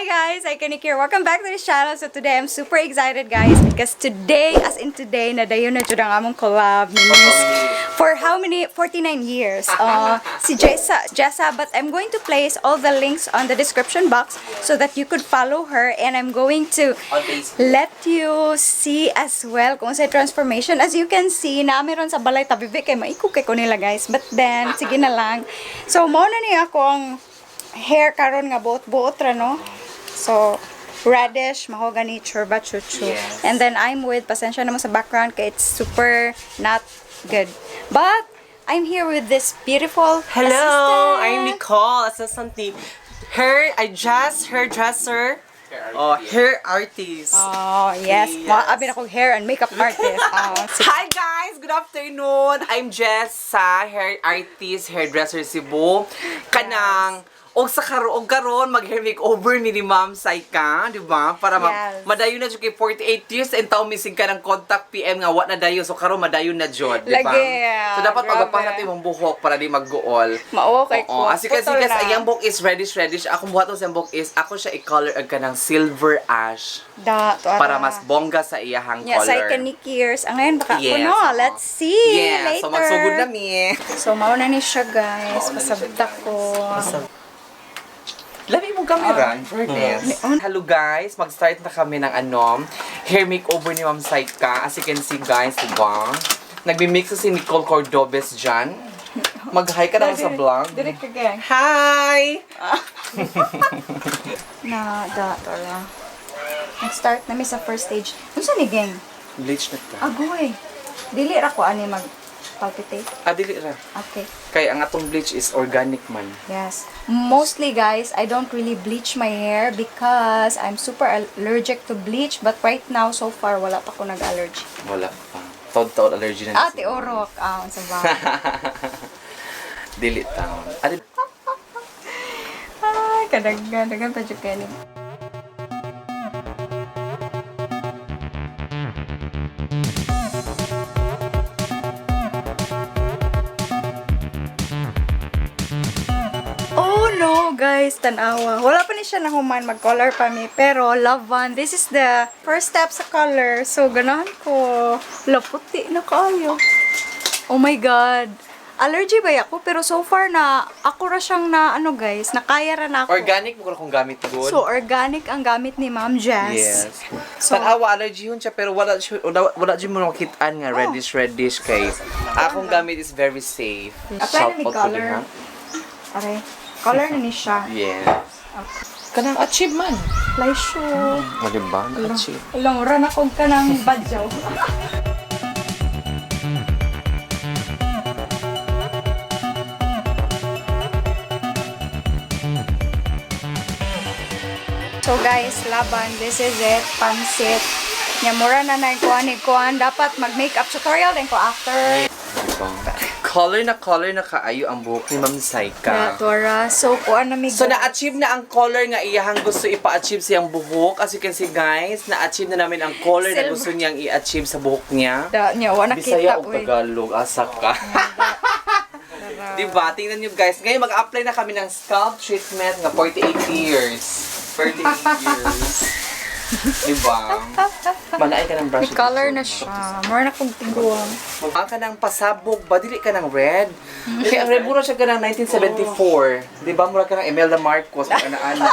Guys! I Nick here. Welcome back to the channel. So today, I'm super excited, guys, because today, as in today, nadayon na jud ang among collab ni Miss for how many? 49 years. Si Jessa, but I'm going to place all the links on the description box so that you could follow her, and I'm going to On Facebook. Let you see as well kung sa transformation. As you can see, naa meron sa balay tabibi kay maikog kay ko nila, guys. But then, sige na lang. So, mao na ni ako ang hair karon nga buot-buot ra, no? So, radish, mahogany, churba, chuchu. Yes. And then I'm with, pasensya naman sa background kay it's super not good. But, I'm here with this beautiful Hello, assistant. I'm Nicole, assistant ni hair, I just hairdresser. Oh, hair artist. Oh, yes. Yes. Mga abi na kong hair and makeup artist. Oh, sige. Hi guys, good afternoon. I'm Jessa, hair artist, hairdresser Cebu. Kanang og sa karon og karon mag hair makeover ni Ma'am Saika, di ba? Para madayon na jud kay 48 years and taon missing ka ng contact PM nga wa na dayon, so karon madayon na jud, di ba? Lagi, So dapat grabe. pagapahan natin imong buhok para di magguol. Mao kay Oo. ko. As you can see, Putol guys, na. ang iyang buhok is reddish reddish. Akong buhaton sa iyang buhok is ako siya i-color og kanang silver ash Da, to para ara. mas bongga sa iyahang Yeah, color. sa Nikki years. Ang ngayon baka Yes, ako, no. oo. Let's see Yeah, later. so magsugod na mi. So mao na ni siya, guys. Mao na ni siya, Pasabta guys. ko. Labi mo camera, in fairness. Hello guys, mag-start na kami ng ano, hair makeover ni Ma'am Saika. As you can see guys, diba? Nagmi-mix na si Nicole Cordobes dyan. Mag-hi ka naman sa vlog. Direct ka, gang. Hi! Na, da, to ara. Nag-start na mi sa first stage. Unsa ni, gang? Bleach na ta. Agoy. Dili ra ko ani mag palpitate. Ah, dili ra. Okay. Kay ang atong bleach is organic man. Yes. Mostly, guys, I don't really bleach my hair because I'm super allergic to bleach. But right now, so far, wala pa ko nag-allergy. Wala pa. Taod-taod allergy na. Ah, si ti Orok. Ah, unsa ba? Dili taon. Ah, dili. Ay, kadaghan, daghan pa jud kay ni. Oh no, guys, tanawa. Wala pa ni siya nahuman mag-color pa mi, pero love one. This is the first step sa color. So ganahan ko. Laputi na kaayo. Oh my God. Allergy ba ako? Pero so far na ako ra siyang na ano guys, nakaya ra na ako. Organic mo kung gamit good. So organic ang gamit ni Ma'am Jess. Yes. So- Tanawa allergy yun siya pero wala siya wala jud mo makitaan nga reddish reddish kay akong gamit is very safe. Apply na ni Shout out to color. diha. Aray. Color na ni siya. Yes. Kanang achieve man. Apply siya. O di ba? Na-achieve. Long run akong kanang badyaw. So guys, laban, this is it, pansit. Nya mura na na kuan ni kuan dapat mag makeup tutorial din ko after. Diba? Color na kaayo ang buhok ni Ma'am Saika. Tora. So kuan na mi. So na-achieve na ang color nga iyahang gusto ipa-achieve sa iyang buhok. As you can see guys, na-achieve na namin ang color na Silver. gusto niyang i-achieve sa buhok niya. Da, nya wa na Bisaya kita o uy. Tagalog, asa ka. Diba? Tingnan nyo guys. Ngayon mag-apply na kami ng scalp treatment nga 48 years. 48 years. Diba? Malaay ka ng brush. May color na siya. Mura na kong tiguang. Ang ka ng pasabog ba? Dili ka ng red. Kaya ang red mura siya ka ng 1974. Diba? Mura ka ng Imelda Marcos. Mga ana-ana.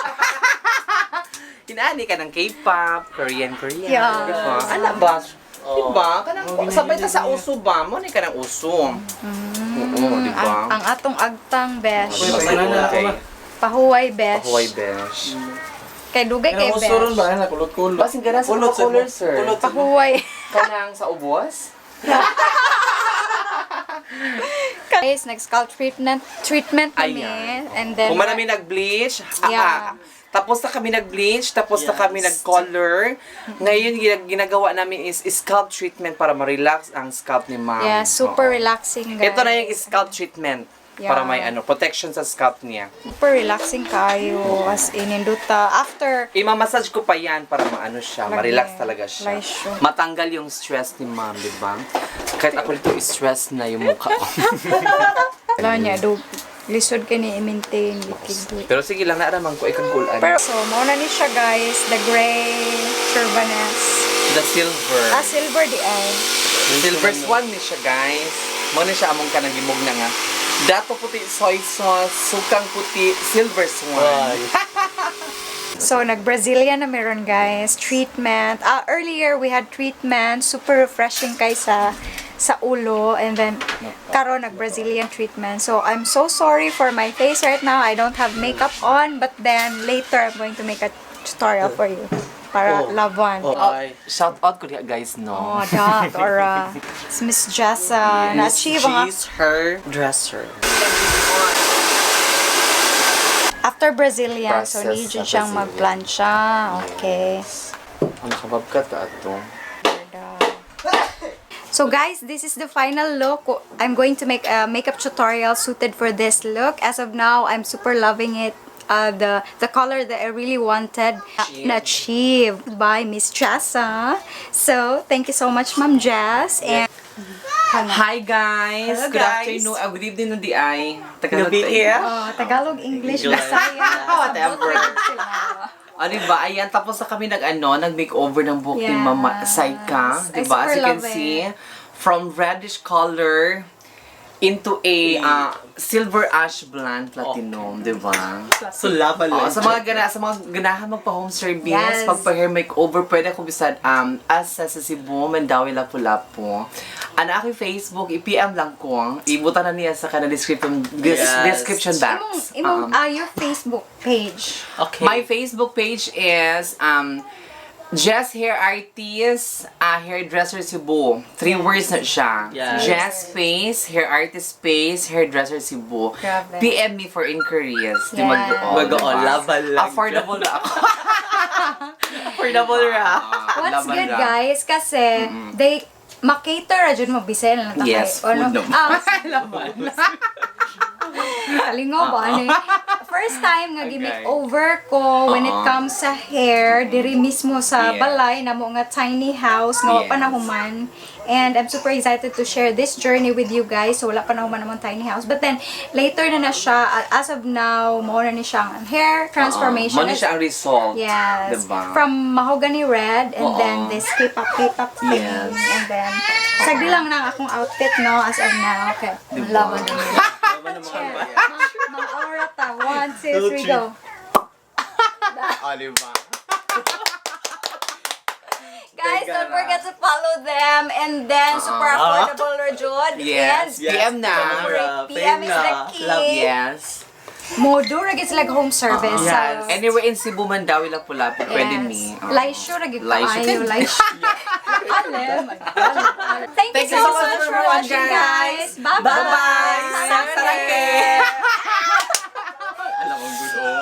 Inaani ka ng K-pop, Korean, Korean. Yeah. Diba? Ana ba? Diba? Kanang, sabay ta sa uso ba? Mo ni ka ng uso. Oo, diba? Ang atong agtang besh. Okay. Pahuway besh. Pahuway besh. Kay dugay kay Kaya usuron besh. ba na kulot-kulot. Basin ka na sa Kulot sa color, sir. Kulot sa Pahuway. Kanang sa ubos? Guys, nag-scalp treatment treatment kami. Ayan. And then Kung man namin nag-bleach, Yeah. tapos na kami nag-bleach, tapos na kami nag-color. Ngayon, ginagawa namin is scalp treatment para ma-relax ang scalp ni ma'am. Yeah, super Oo. relaxing, guys. Ito na yung scalp treatment para may ano, protection sa scalp niya. Super relaxing kayo as in induta after Imamassage ko pa yan para maano siya, Lagi. ma-relax talaga siya. Like siya. Matanggal yung stress ni ma'am, di ba? Kahit ako dito, stress na yung mukha ko. wala niya do Lisod kay ni i-maintain likid. Pero sige lang, naaraman ko ikang kulan. Pero so mao na ni siya, guys, the gray Shervanes. The silver. Ah, silver di ay. Silver swan ni siya, guys. Mo ni siya among kanang gimog na nga. Dato puti soy sauce, sukang puti, silver swan. So, nag-Brazilian na meron, guys. Treatment. Ah, earlier, we had treatment. Super refreshing kay sa ulo. And then, karon nag-Brazilian treatment. So, I'm so sorry for my face right now. I don't have makeup on. But then, later, I'm going to make a tutorial for you. Para love one. Oh, shout out ko diha, guys, no. Oh, dot, or it's Miss Jessa. Na-achieve ang She's her dresser. After Brazilian, so Process need sa yun siyang Brazilian. magplansya. Okay. Ang nakababkat ato. So guys, this is the final look. I'm going to make a makeup tutorial suited for this look. As of now, I'm super loving it. The color that I really wanted na achieved by Miss Jessa. So, thank you so much, Ma'am Jess. And Hi guys! Hello, Good guys. afternoon. Good evening di ay. Tagalog Gabi tayo. eh. Oh, Tagalog, English, Bisaya. Whatever. O, diba? Ayan, tapos na kami nag-makeover ng buhok ni Mama Saika. I Diba? As super you can love it. see, from reddish color into a silver ash blonde platinum, diba? So lava Oo, lang. sa mga ganahan magpa-home service, magpa-hair makeover, pwede ako bisad asa sa Cebu, Mandaue, Lapu-Lapu. Ano aking Facebook, i-PM lang ko. Ibutan na niya sa kanang description box. Imong, your Facebook page. Okay. My Facebook page is Jess Hair Artist, Hairdresser Cebu. Three words na siya. Yes. Jess Face, Hair Artist Space, Hairdresser Cebu. Grabe. PM me for inquiries. Di Yes. mag-o. Mag-o, diba? laban lang. Affordable na ako. Affordable ra. What's Laban good, ra. guys, kasi they makater ra jud mo bisaya na lang ta Yes, kay- ano? food naman. Ah, Laban. kalingaw ba ano eh. First time nga gi-makeover ko when it Oo. comes sa hair, diri mismo sa balay namo nga tiny house nga wa pa nahuman. And I'm super excited to share this journey with you guys. So wala pa nahuman namong tiny house. But then later na na siya, as of now, mao na ni siya ang hair transformation. Mao na siya ang result. Yes. Diba? From mahogany red and Oo. then this K-pop K-pop thing and then sagdi lang na ang akong outfit, no, as of now. Okay. Diba? Love on Mga aura ta. One, two, three, go. Oh, diba? Guys, don't forget to follow them and then super affordable ra jud. Yes. And PM na. PM is the key. Yes. Modo ra gid sila home service. Yes. So, Anywhere in Cebu, Mandaue, Lapu-Lapu, pwede ni. Oo. Laisyo ra gid Laisyo. kaayo, laisyo. Alem. Thank you so much for watching, guys. Bye-bye. Bye-bye! Sarangke. Sarangke! Alam mo, good oh.